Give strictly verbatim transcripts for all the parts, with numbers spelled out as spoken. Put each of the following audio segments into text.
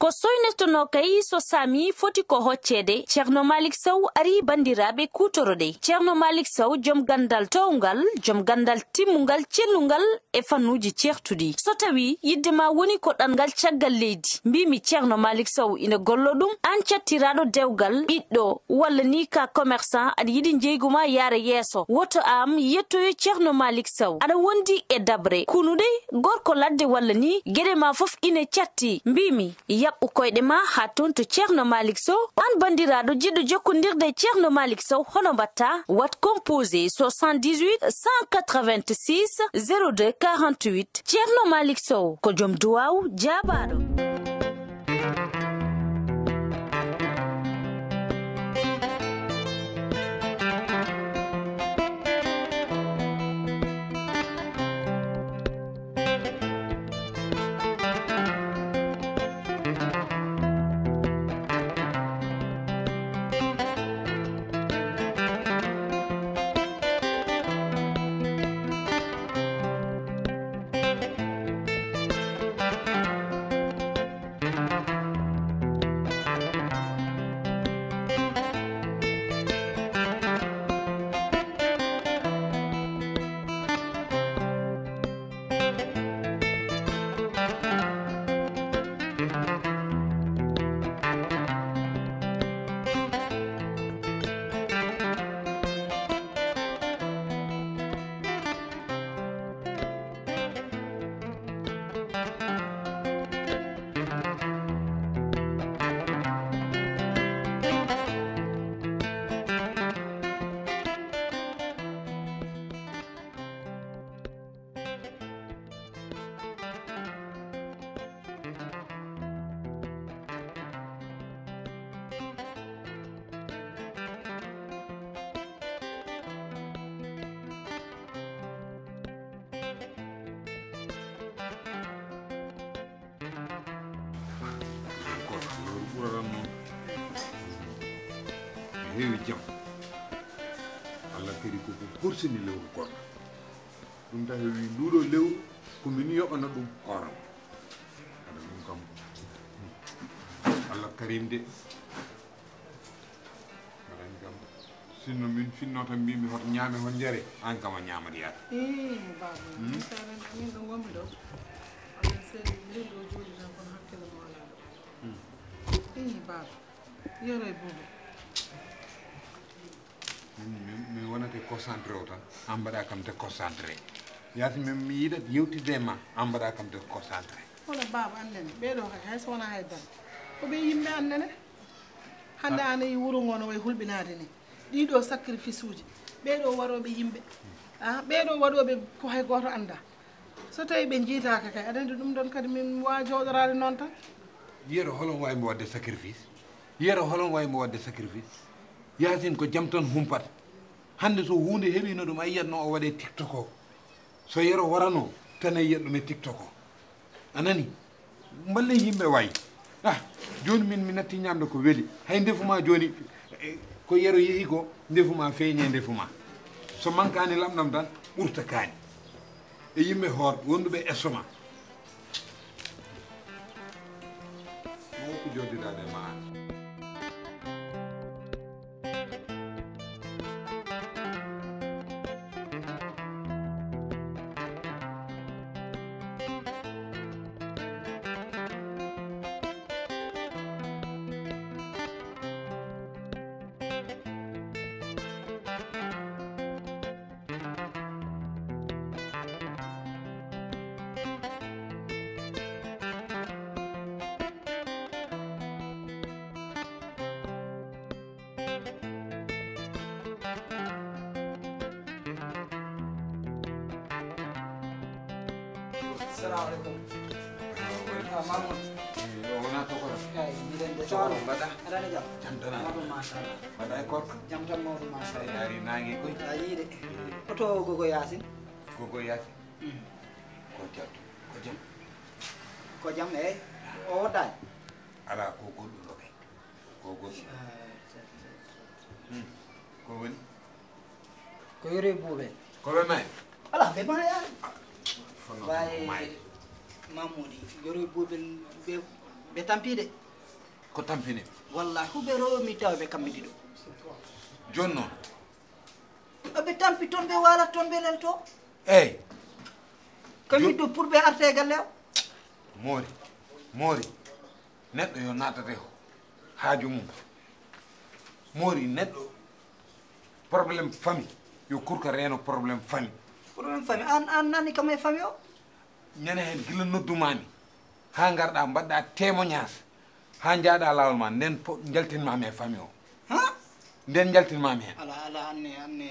Ko soynetonoo kay so saami foti ko hocceede, Ceerno Maalik Sow arii banndiraaɓe kuutoroɗe. Ceerno Maalik Sow, jom ganndal toowngal, jom ganndal timmungal, cellungal e fannuuji ceertuɗi. So tawii yiɗde ma woni ko ɗanngal caggal leydi, mbiimi Ceerno Maalik Sow ina gollo ɗum, aan cattiraaɗo dewgal, ɓiɗɗo, walla ni ka commerçant, aɗa yiɗi njeygu ma yaara yeeso, woto aan yettoyo Ceerno Maalik Sow. Aɗa wondi e daɓre, kunuɗe, gorko ladde walla ni, geɗe ma fof ine catti. Mbiimi, yaɓɓu koyɗe ma haa toon to Ceerno Maalik Sow. Aan banndiraaɗo jiɗɗo jokkondirde e Ceerno Maalik Sow, hono mbaɗtaa? Waɗ composé soixante-dix-huit cent quatre-vingt-six zéro deux quarante-huit. Ceerno Maalik Sow ko jom duwaaw jaabaaɗo. Kono lewru ɓurata noon. Mi heewi jam. Allah kadi koko horsini lewru kono. Ɗum tawi wi nduɗo lewru ko min yoɓana ɗum hooram. Aɗa ɗum kam. Allah karim de. Aɗa anndi kam, sinno min finno tan mbimi hot ñaame hot njare, an kam a ñaamat yaata. Ii, baaba, hmm? Min kanan, min ɗo ngonmi ɗo. Allah seeɗi, min ɗo jooɗi tan kono hakkille mo alaa ɗo. Hmm. Ii, baaba, yero e buubo. Min, min, min wonate concentré o tan, an mbaɗa kam déconcentré. Yaasi min mi yiɗat yewtidde e ma, an mbaɗa kam déconcentré. Kono baaba, an nene, ɓeɗo kay, hay so wona hay dara. Ko ɓe yimɓe an nene. Hannde an e wuro ngo no way hulɓinaade ni. Ɗiɗo sacrifice uji. Ɓeɗo waɗoɓe yimɓe. Ah, ɓeɗo waɗoɓe ko hay gooto annda. So tawi ɓe jiitaaka kay, aɗa anndi ɗum ɗon kadi min waawa jooɗoraade noon tan. Yero holon wawi mbo waɗde sacrifice? Yero holon wawi mbo waɗde sacrifice? Yaasin ko jam tan humpata. Hannde so huunde heɓino ɗum, a yiyatno o waɗe TikTok o. So yero warano, tan a yiyat ɗum e TikTok o. A nani? Mballen yimɓe waay. Ah, jooni min mi natti ñamde ko weli. Hay ndefu ma jooni, eh, ko yero yehi ko, ndefu ma feeñe ndefu ma. So mankaani lamɗam tan, ɓurta kaani. E yimɓe hoor, wonduɓe esso ma. Mawɗo ko joddidaade ma. Salamu aleykum. Ah, Mamoudou. Eh, o wona tokoro. Eyi, mbiɗen de tokoro. Mbaɗa? Aɗa jam? Jam tan. Mawɗum, machallah. Mbaɗa e korka? Jam tan mawɗum, machallah. A yaari naange koy? A yii de. Eh. Oto Gogo Yaasin? Gogo Yaasin? Mm. Ko jam. Ko jam. Ko jam, eyi. O woddaani? Alaa, ko goɗɗum ɗo kay. Ko goɗɗum. Ah, certo, certo, certo. Hmm. Ko woni? Ko yoro e buuɓe. Ko ɓe maayi? Alaa, ɓe maayaani. Ah, fono ko maayi. Mamoudi, yoro e buuɓe, ɓe Ɓe tampi de. Ko tampini? Wallahi, huɓe romi taw ɓe kamɓe ɗiɗo. Jooni noon? Ɓe tampi toon, ɓe walat toon, ɓe lelto. Eeyi. Kamɓe ɗo pour ɓe arte e galle o. Moori, moori, neɗɗo yo natate haaju mum. Moori, neɗɗo, problème famille, yo kurka reeno problème famille. Problème famille, an, an nani kam e famille o? Ñande heen gila noddumaami haa ngarɗa mbaɗɗa témoignage, haa njaaɗa laawol ma, nden po- njaltinmaami e famille o. Ha? Nden njaltinmaami heen. Ala, ala, anne, anne,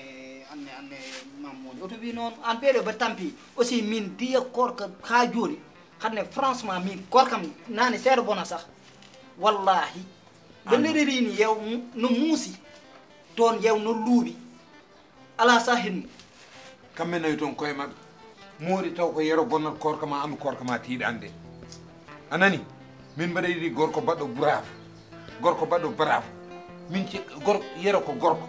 anne, anne, Mamoudi. Oto wi noon, an ɓeɗo ɓe tampi. Aussi min diya korka haa jooni. Hannde franchement min korkam nani seeɗa bona sax. Wallahi. Ɓe An- leɗiri ni yew mu- no muusi. Toon yew no luuɓi. Ala sax henni. Kamɓe nawi toon koye maɓɓe. Moori taw ko yero bonnat korka ma, anndu korka ma tiiɗande. A nani? Min mbaɗa yiɗi gorko baɗɗo brave. Gorko baɗɗo brave. Min ci gorko, yero ko gorko.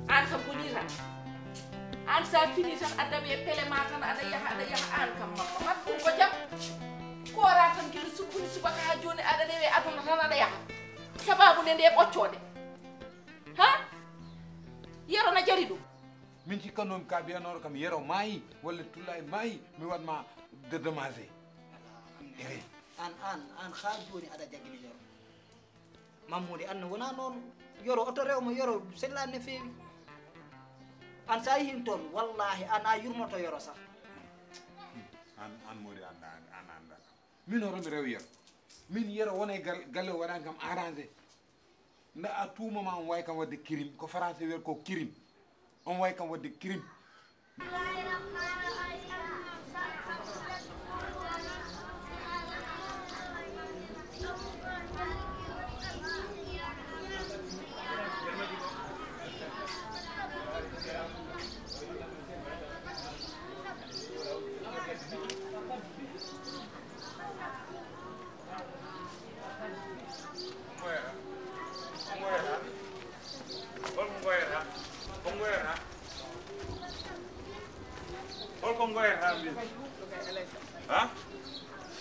An ka boni tan. An sa fini tan a dawi e pele ma tan aɗa yaha aɗa yaha an kam mamma. Wat ɗum ko jam. Koora tan gila subbuni subaka ha joni aɗa rewe aduna tan aɗa yaha. Sababu nde nde ɓoccode. Ha? Yero na jari ɗum. Min cikkanomi ka mbiyanoro kam yero maayi walla tullayi maayi mi waɗma dédommagé. Ehe. An an an haa jooni aɗa jagini yoro. Mammudi an wona noon yoro oto rewmo yoro sellani no feewi. An sa yihin toon wallahi an a yurmoto yoro sax. An an mori anda an anda. Min hoto mi rew yero. Min yero wona e gal- galle o waɗani kam arrangé. Nda a tuuma ma on wawi kam wadde crime ko français wiyata ko crime. On wawi kam wadde crime. Hol ko ngoyata? Ko ngoyata? Hol ko ngoyata mbin? Ha?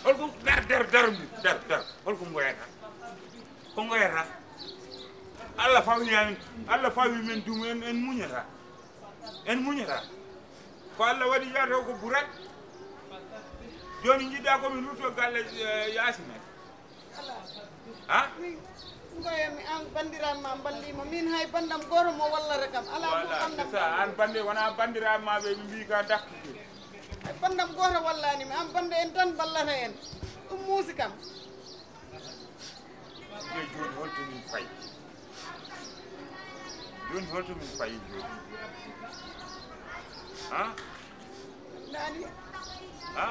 Hol ko dar dar dar mbin? Dar dar. Hol ko ngoyata? Ko ngoyata? Allah fawi yani. Allah fawi men dum en en munyata. En muñata. Ko Allah waɗi yaataw ko burat. Jooni njiɗɗa ko min rutto galle eh, yaasi men. Ha? Min ngoyami an bandiraɓe ma mballima min hay bandam goto mo wallata kam ala fof Wala, bandam c'est ça. An bande wona bandiraɓe ma ɓe ɓe mbi ka dakki. Hay bandam goto wallanimi an bande en tan ballata en ɗum muusi kam. Ɓe jooni holto min fayi? Jooni holto min fayi jooni? Ha? Nani? Ha?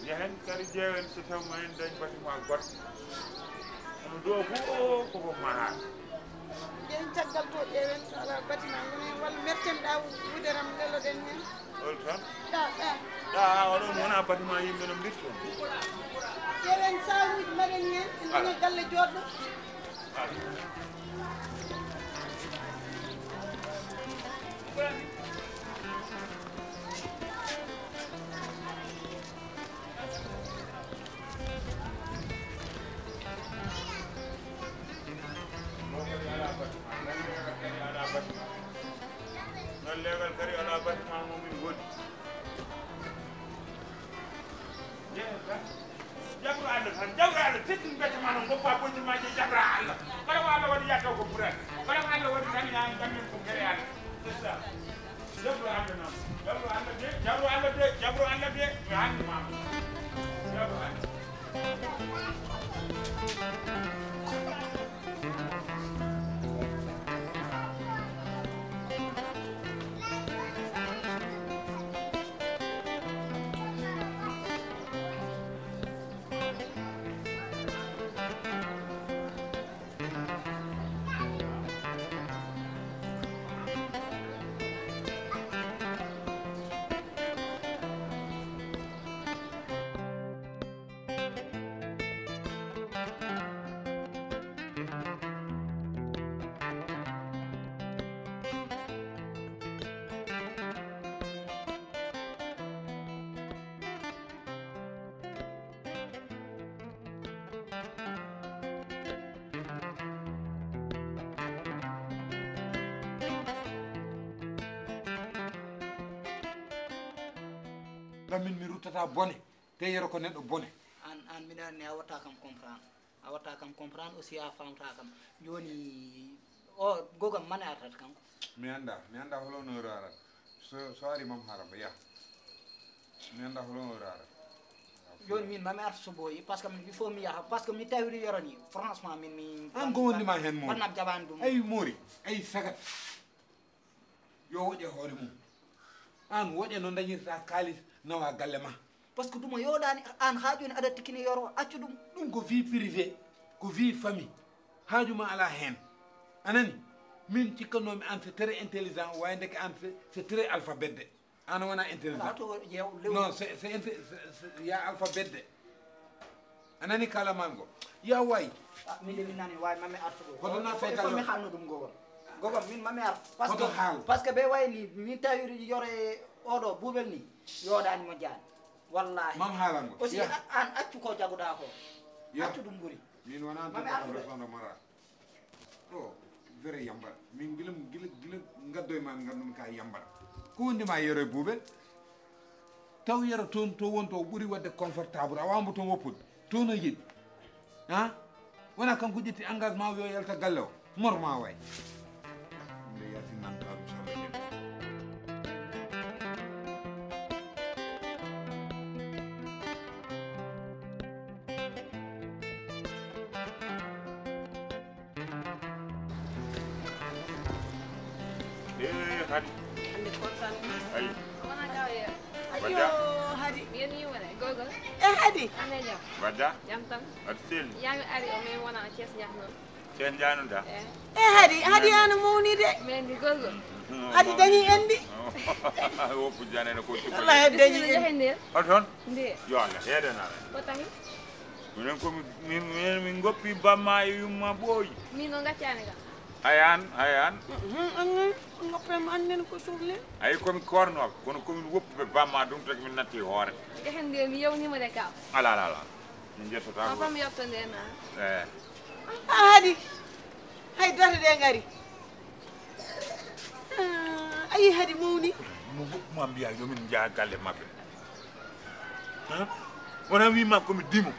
Yahen kadi ƴeewen so tawi ma en dañ bâtiment goɗɗo. Kono ɗo fof koko mahaa. Ƴeewen caggal to ƴeewen so ala bâtiment ngona hen walla merten ɗa wuderam leloɗen hen. Hol toon? Ɗa ɗa. Ɗa oɗon wona bâtiment yimɓe no mbirton. Ƴeewen saluji mbaɗen hen en daña galle joɗɗo. Non leegal kadi ala bâtiment mo min ngoni. Jabru Allah tan, jabru Allah, teddin becce ma noon, goppa bojji ma je jabra Allah. Kala ko Allah waɗi yattaw ko buran. Kala ko Allah waɗi tan yan dammin ko gere Allah. C'est ça. Jabru Allah noon. Jabru Allah de, jabru Allah de, jabru Allah de. Jabru Allah. Lamin, mi ruttata bone, te Yero ko neɗɗo bone. An, an, miɗa anndi a watta kam comprendre. A watta kam comprendre aussi, a famta kam. Joni, o, gogam mane artat kanko? Mi annda, mi annda holo no Yero arata. So, so ari Mam Haaramba, ya. Mi annda holo no Yero arata. Joni min mami arta so ɓooyi, parce que min, il faut mi yaha, parce que mi tawiri Yero ni, franchement, min, mi. An ko wondi ma hen, Mori? Wonnam jaɓani ɗum. Ay, Mori, ay, sagat. Yo woƴe hoore mum. An woƴe no dañirta kaalis nawa galle ma. Parce que ɗum o yooɗani an, ha joni aɗa tikkini Yero, accu ɗum. Ɗum ko vie privée, ko vie famille. Haaju ma ala hen. A nani? Min cikkanomi an c'est très intelligent, way ndeke an c'est, c'est très alphabet de. An wona intelligent. Ala to ƴeew lewru. Non, c'est, c'est inte-, c'est, c'est, ya alphabet de. A nani kala mango? Ya way. Ah, min de min nani way mami artu ɗo. Hoto na il faut, il faut fetal mi haalno ɗum gogol. Gogol min mami artu. Parce que, hoto haal. Parce que ɓe wayni min tawi Yero e oɗo Buubel ni. Yooɗani mo jaani. Wallahi. Mam haalango. Aussi, ya, a-, an accu ko jaguɗa ko. Ya. Accu ɗum ɓuri. Min wona mami artu ɗo. Sono mara. Ɗo, vrai yambar. Min gila, gila, gila ngaddo e ma, ngandumi ka yambar. Ko wondi ma Yero e Buubel? Taw Yero toon to won to o ɓuri wadde confortable. A wawa mbo toon woppude. Toon o yiɗi. Ha? Wona kanko ƴetti engagement o yo yalta galle o. Mor ma way. Nde yalti nan ka ɗum samba jam. Eh, Hadi. Hannde kontaan mi. Ayi. Wona gaw yeeɗa. Ayo, Hadi. Mbiyen yumore, Gogol. Eh, Hadi. An e jam? Mbaɗɗa? Jam tan. Mbaɗɗa selli? Yaa mi ari o, min wona Thiès Ndiaye noon. Thiès Ndiaye noon da? Eh. Eh, Hadi, Hadi ano mawni de. Min ndi Gogol. Hadi dañi enɗi. Woppu janene ko cukalel. Wallahi Hadi dañi enɗi. Bismillah, njahen nder. Hol toon? Nde. Yo Allah heedanare. Ko tahi? Minen ko mi, min, minen min goppi bamma e yumma ɓooyi. Min o gaccani kam. Hayan, hayan. Mhm, an, an goppen annen ko sohli. Ayi, komi kornooɓe, kono komin woppuɓe bamma, ɗum tagi min natti hoore. Njahen nde mi yewnima de kam. Ala, ala, ala. Min jettata ko. Papa mi yetto nde na. Eh. A Hadi. Hay data de ngari. Ah, ayi Hadi mawni. No goɗɗum am mbiya yo min njaha galle maɓɓe. Hein? Wona wima komi dimo.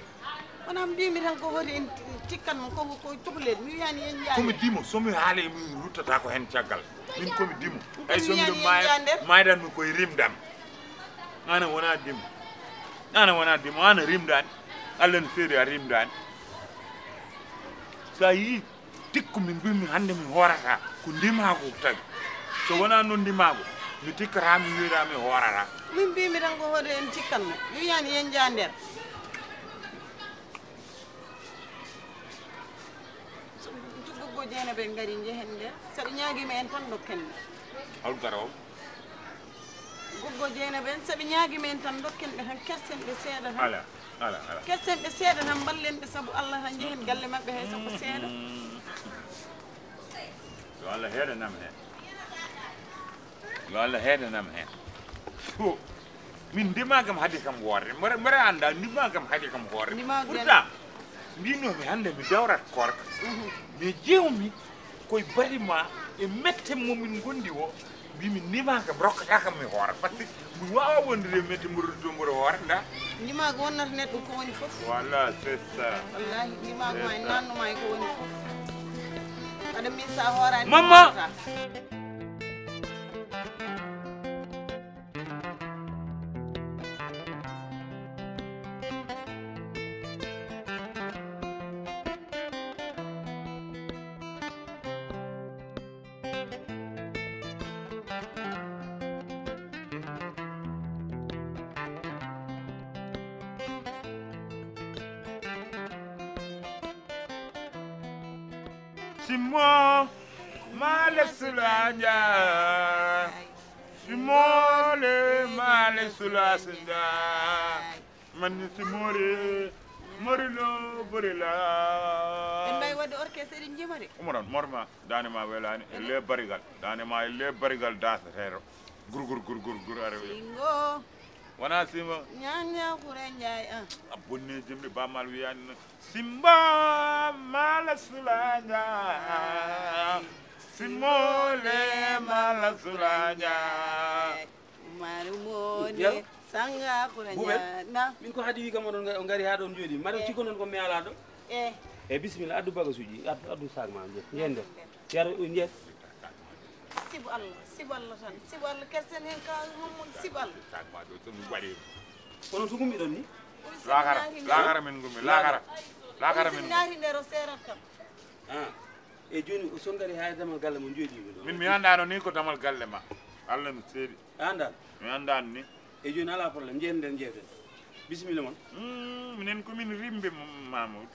Wona mbimi tan ko hoto en tikkan mo, ko, ko cukalel. Mi wiyani en njaha. Komi dimo, somi haale mi ruttata ko hen caggal. Min komi dimo. Ay somi ɗum maaya, maaydan mi koye rimdam. Ana wona dimo. Ana wona dimo, ana rimdani. Allah no seedi a rimdani. Sa yi tikku min mbimi hannde mi hoorata, ko ndimaagu tagi. So wonaa noon ndimaagu, mi tikkata, mi wiyata mi hoorata. Min mbimi tan ko hoto en tikkan mo. Mi wiyani yen njaa nder. So juggo goo Jeynaba en ngari njehen nder. Saɗa ñaagima en tan dokken mo. Hol garowo? Goggo Jeynaba en, saɓe ñaagi men tan, dokken ɓe tan, kersen ɓe seeɗa tan. Ala, ala, ala. Kersen ɓe seeɗa tan, mballen ɓe sabu Allah tan, njehen galle maɓɓe hay sabu seeɗa. Yo Allah heedanam heen. Yo Allah heedanam heen. Fo, min ndima kam hade kam hoore. Mboɗa, mboɗa annda, ndima kam hade kam hoore. Ndima kam. Pourtant, mbinoomi hannde mi dawrat koorka. Mhm. Mi ƴeewmi. Koye bari ma e mette mo min ngondi o, mbimi ndima kam rokkata kam mi hoora, par ce que mi wawa wondude e mette mboɗo, to mboɗo hoora da. Ndima ko wonnata neɗɗo ko woni fof. Voilà, c'est ça. Wallahi, ndima ko ma e nanno ma e ko woni fof. Aɗa min sa hoorani. Mamma. Simo male sulanja. Simole male sulasinda. Manni simore. Morilo borila. En mbay wadde orchestre eɗen jima de. Omo ɗon morma dande ma welani e le barigal. Dande ma e le barigal dasateɗo. Gurgur gurgur gur are. Singo. Wona Simba. Ñaña Kure Njaay, ah. A bonni jimɗi Bamal wiyani no. Simba mala sulanja. Simole mala sulanja. Maru mone. Yaro? Sanga Kure Bubel? Njaay. Na. Min ko haadi wi kam oɗon nga-, on ngari haa ɗon jooɗi. Mbaɗa Eh. cikko noon ko mi alaa ɗo? Eh. Eh, bisimilla, addu bagasuuji, addu, addu sac ma, njeeɗ. Njeeɗ nder. Yaro, njeeɗ. Sibu Allah, sibu Allah tan. Sibu Allah kersen heen ka homon sibu Allah. Kono to gummiɗon ni? Laakara, laakara min gummi, laakara. Laakara min gummi. Naati nder o seerat kam. Ah. E jooni o songari haa e damal galle mo jooɗiiɓe ɗo. Min mi anndaano ni ko damal galle ma. Allah no seedi. A anndaano? Mi anndaano ni. E jooni alaa problème, njeeɗen nden njeewten. Bisimilla mon. Mm, minen ko min rimɓe, Mamoudou.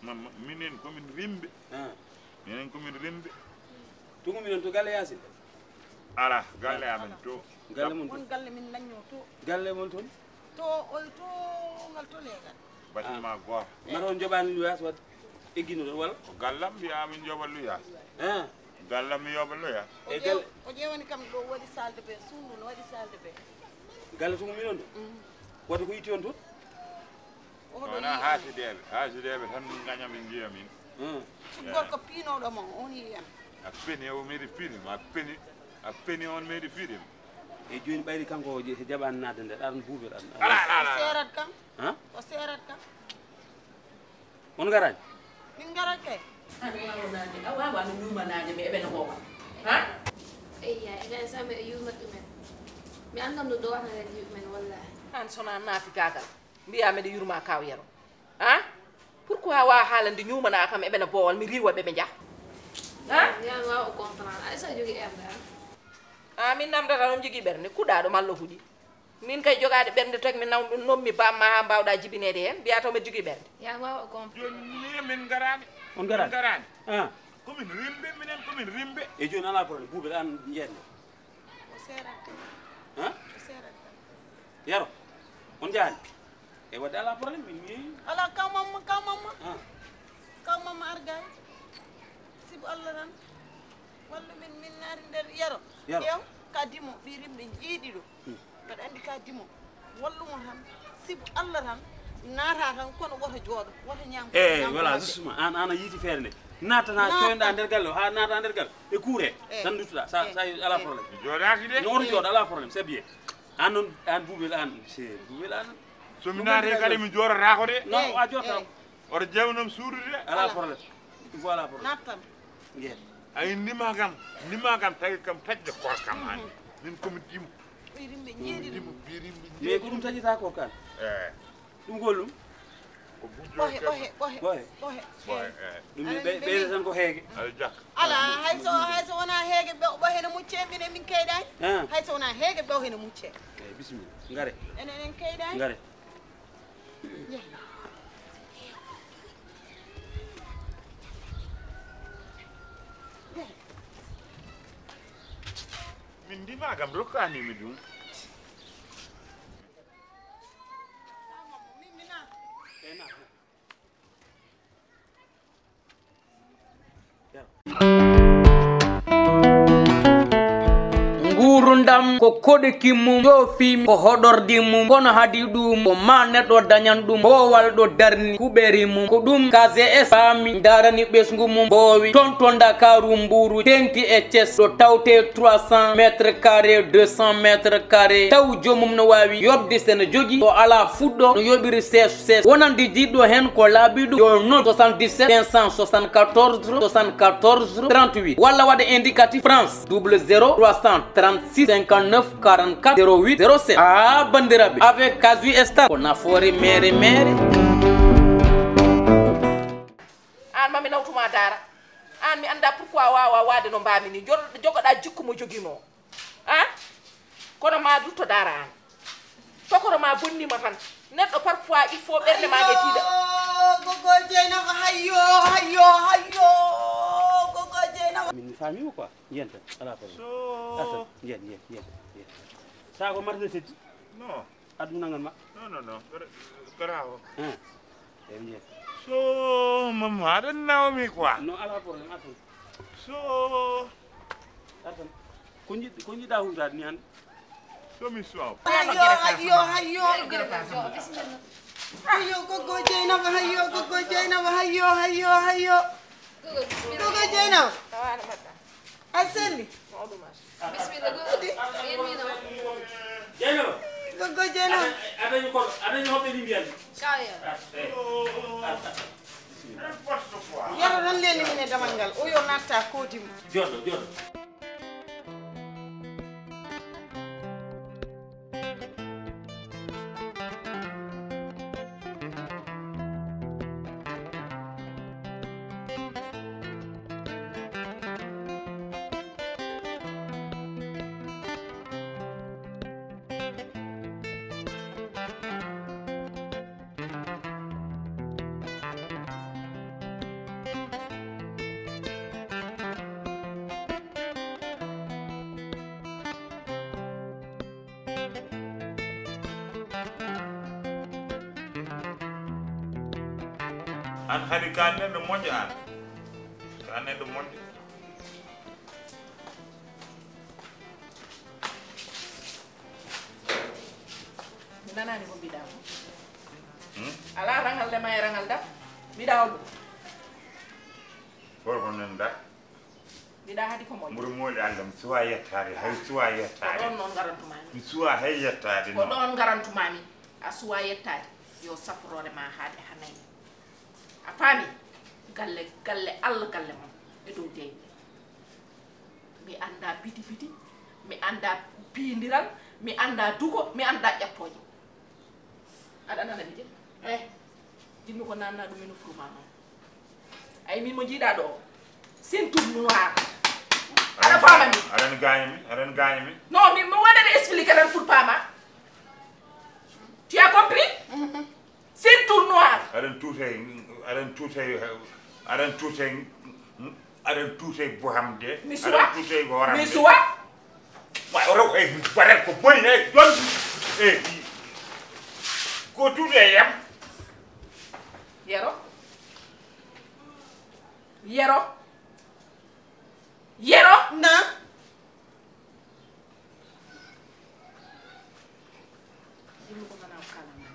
Mamma, minen ko min rimɓe. Ah. Minen ko min rimɓe. To gummiɗon to galle Yaasin? Alaa, galle amen to. Galle mon to? Won galle min daññoo to. Galle mon toon? To, oy to, ngal to leegal. Bâtiment Ah. gooto. Mbaɗa on njoɓaani luyaas waɗ egginuɗo walla? Ko gallam mbiyaa min njoɓa luyaas. Ah. Gallam mi yoɓa luyaas. O E ƴeew-, galle o ƴeewani kam ɗo waɗi salle de bain, suudu no waɗi salle de bain. Galle to gummiɗon to? Mm. Waɗi ko itti on toon? Oɗo Wona yi'i haasideeɓe, haasideeɓe tan min ngaña min njiya min. Hmm. So gorko piinooɗo ma, on yi'i en. A peni o meɗi piini ma, a peni, a peni on meɗi piini ma. E jooni ɓayri kanko o je-, jaɓaani naatde nder, aran buuɓe, aran, aran. Ala, ala, ala, O ala. seerat kam. Ha? O seerat kam. On ngaraani? Min ngarat kay. An waawanaade, a waawaano ñuumanaade ɓe eɓe no goowa. Ha? Eyya, enen sa mbeɗa yurma ɗumen. Mi anndan no ɗo waɗanata yimɓe men, wallahi. An sona naafikaagal. Mbiyaa mbeɗa yurma Kaaw Yero. Ha? Pourquoi a waawaa haalande ñuumanaa kam eɓe no boowal, mi riiwa ɓe ɓe njah? Ha? Yaa mi waawa comprendre. Ay sa jogi erde an. A min namdata ɗum jogii ɓernde, kuɗaaɗo malla huɗi. Min kay jogaade ɓernde tagi mi naw ɗum nommi bamma haa mbaawɗaa jibineede heen, mbiyaa to mbeɗa jogii ɓernde. Yaa mi waawa comprendre. Jooni ni min ngaraani. On ngaraani? Min ngaraani. Ah. Ko min rimɓe, minen ko min rimɓe. E jooni alaa problème, buuɓe an njeeɗno. O seerat tan. Ha? O seerat tan. Yero, on njahaani? E waɗde alaa problème, min mi. Alaa, kaw mamma, kaw mamma. Ah. Kaw mamma argaay. Sibu Allah tan. Wallu min, min naati nder Yero. Yero. Ƴeew, ka dimo, ɓii rimɓe njiiɗi ɗo. Hmm. Mbeɗa anndi ka dimo. Wallu mo tan. Sibu Allah tan. Naata tan, kono woto jooɗo, woto ñaam, koto Eh, ñaam, voilà, koto waɗde. Justement, an, an a yiiti feere nde. Naatana, Naata. coyɗa nder galle o, haa naata nder galle. E kuure, Eh. tan nduttuɗa, sa, Eh. sa, alaa Eh. problème. Mi jooɗaaki de. No oto Eh. jooɗo, alaa problème, c'est bien. An noon, an buubel an, c'est buubel an. So mi naati kadi mi jooɗotaako de. Non, Eh. a jooɗotaako. Eh. Oto jawnom suudude de. Alaa Alaa. problème. Voilà problème. Nattan. Njeeɗ. Ay, ndima kam, ndima kam, tawi kam taƴde koor kam an. Mhm. Min ko mi dimo. Ɓirimɓe njeeɗi ɗum. Dimo, ɓirimɓe Mais ko ɗum taƴata koor kan? Eh. Ɗum ko holɗum? Ko bujjo Ɓohe, ɓohe, ɓohe, Ɓohe. ɓohe. Ɓohe, eh. Ɗum Aɗa ɓe-, ɓeyda tan ko heege. Aɗa jakka. Alaa, hay so, hay so wonaa heege ɓe-, ɓohe ne mucce, minen min keyɗaani. Ah. Hay so wonaa heege ɓohe ne mucce. Eh, bisimilla. Ngare. Enen en keyɗaani. Ngare. Min ndima kam rokkaani mi ɗum. Nguurndam ko koɗki mum, joofi ko hoɗordi mum, kono hadi ɗum ko ma neɗɗo dañan ɗum boowal ɗo darni kuɓeri mum. Ko ɗum K G S faami, ndarani ɓesngu mum boowi. Toon to Ndakaaru, Mbuuru, teŋti e Thiès, ɗo tawte trois cents mètres carrés, deux cents mètres carrés, taw joomum no waawi yoɓde, so no jogii, o alaa fuɗɗo, no yoɓiri sees sees. Wonande jiɗɗo heen ko laaɓi ɗum, yo noddu soixante-dix-sept cinq cent soixante-quatorze soixante-quatorze trente-huit walla waɗa indicatif France double zéro trois cent trente-six cinquante-neuf quarante-quatre zéro huit zéro sept. Ah, banndiraaɓe, avec Casu Star ko nafoore meere meere. Aan ma mi nawtuma daara. Aan mi annda pourquoi waawa waade no mbaami ni. Jor-, jogoɗaa jikku mo joginoo. Ah? Kono ma rutto daara aan. Tokoro ma bonni ma tan. Neɗɗo parfois il faut ɓernde ma nde tiiɗa. Hayyo, gogo Jeynaba, hayyo, hayyo, hayyo, gogo Jeynaba. Min mi faami ko quoi, njiyen tan, alaa problème. So. Asa, njiyen, njiyen, njiyen, njiyen. Sa ko marde teddi? Non. Aduna ngal ma. Non, non, non, gara-, garaawo. Hein. Eɓe njiyen. So, mama, aɗa nawmi quoi. Non, alaa problème, atan. So. Atan. Ko njiɗ-, ko njiɗa huutaade ni hannde? Hayyo, hayyo, hayyo. Hayyo, gogo Jeynaba, hayyo, gogo Jeynaba, hayyo, hayyo, hayyo. Gogo Jeynaba. A selli. Bisimilla, gogo. Gogo Jeynaba. Aɗa, aɗa, aɗa hoɓɓe ni mbiyan. Kaya. Yaro tan leli min e damal ngal. O yo natta koodi mo. Joɗo, joɗo. An hade ka neɗɗo moƴƴo an. Ka neɗɗo moƴƴo. Mi nanaani ko mbiɗa ko. Hmm? Alaa raŋal de ma e raŋal da. Mbiɗa o ɗum. Hol ko nan da? Mbiɗa haadi ko moƴƴo. Mboɗo mooli Allah, mi suwa yettaade, hay suwa yettaade. Ko ɗoon noon ngarantuma mi. Mi suwa hay yettaade. Ko noon. Ɗoon ngarantuma mi. A suwa yettaade. Yo safroore ma haaɗe hanayi. A faami? Galle, galle Allah, galle mon. E dow deyɗe. Mi annda biti biti, mi annda piindiral, mi annda duko, mi annda ƴappooje. Aɗa nana mi de? Eh, jinmi ko nanna ɗum ino furma noon. Ay, min mo jiiɗa ɗo, ceinture noir. Aɗa faama mi? Aɗa gaaña mi, aɗa gaaña mi. Non, mi, mi waɗata expliquer tan pour paama. Tu as compris? Ceinture noire. Aɗa tuutay, aɗa tuutay, aɗa tuutay, aɗa tuutay boham de. Mi suwa. Aɗa tuutay ko horam de. Mi suwa. Wa o rew, eh, baɗal ko boni, eh, ɗon, eh, ko tuutay yam. Yero. Yero. Yero. Na. Yimɓe ko nana o kala ma.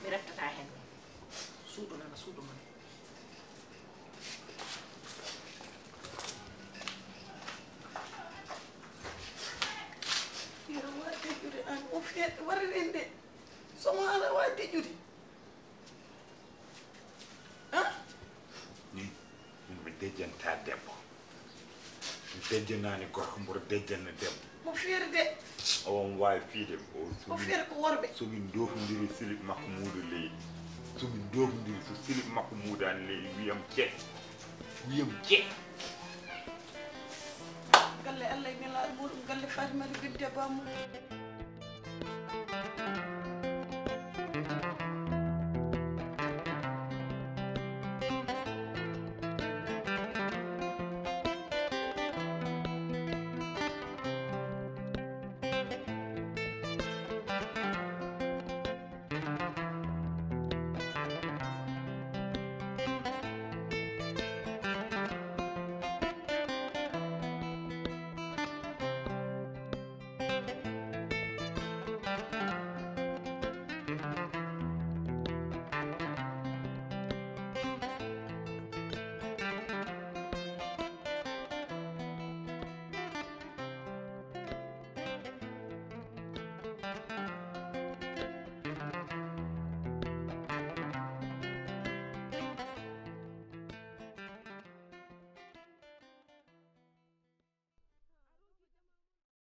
Mi reftata hen. Suudu nana suudu mon. Yero wa deƴƴude an. O fiyat warren de. Somo ala wa deƴƴude. Ni, min mi dejjanta debbo. Mi dejjanaani gorko, mboɗo dejjanna debbo. Mo fiyata de. Omo waawi fiyde. O, so min, fiyata ko worɓe. So min ndofondiri slip makko muudo leydi. So min ndofondiri, so slip makko muudaani leydi, wiyam ce. Wiyam ce. Galle Allah e nelaaɗo muɗum, galle Fatimata Binta Ba mum.